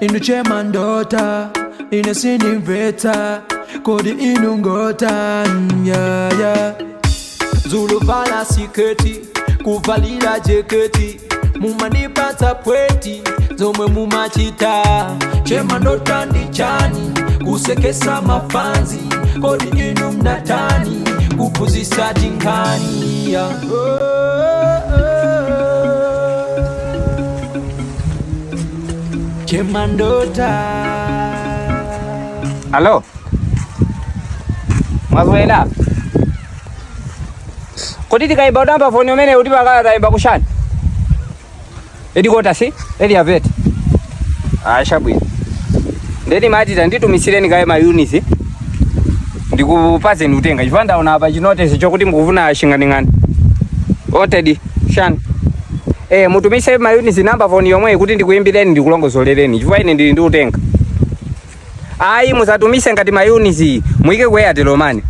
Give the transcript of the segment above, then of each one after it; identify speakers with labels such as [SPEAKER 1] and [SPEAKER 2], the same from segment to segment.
[SPEAKER 1] Inu chemandota, ine sinimveta, kodi inu ngota, yeah, yeah. Zuluvala siketi, kuvalila jeketi, mumanipatsa pweti, zomwe mumachita. Chemandota ndi chani, kusekesa mafanzi, kodi inu mnatani, kuphunzitsa tinkhani. Yeah. Oh, oh, oh. Chemandota.
[SPEAKER 2] Alo, mwazwela kodi tikaimba utamba foni umene kuti pakala tayimba kushani edikota si eli aveti ashabwino ndeni mati tanditumisireni kaye mayunisi ndikupazeni utenga chifukwa ndaona apa chinotesi chokuti mukufuna shing'aning'ani otedi shani. Mutumise mayunisi namba foni yomwe kuti ndikuyimbireni ndikulongosolereni chifukwa ine ndili ndi utenga. Ayi, musatumise ngati mayunisi, muike ku Airtel Money.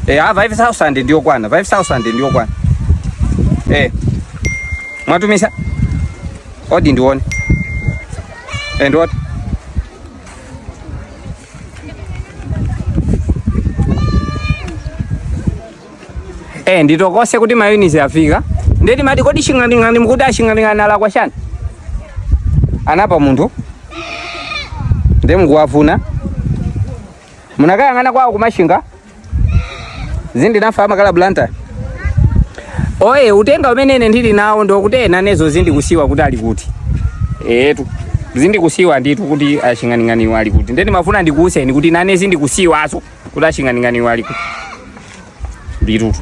[SPEAKER 2] A 5000 ndiyokwana, 5000 ndiyokwana. Mwatumisa odi ndione. Ndione. Nditokose kuti mayunisi afika. Ndeti mati kodi shing'aning'ani mukuti ashing'aning'ani alakwa chani? Anapa munthu nde mukuwafuna munakayang'ana kwawo kumashinga zindinafa amakala Blantyre. Oye, utenga umene ine ndili nawo ndokuti ena nezo zindikusiwa kuti ali kuti etu zindikusiwa nditu kuti ashing'aning'aniwa ali kuti. Ndeni mafuna ndikuwuzeni kuti nane zindikusiwaso kuti ashing'aning'aniwa ali kuti nditutu.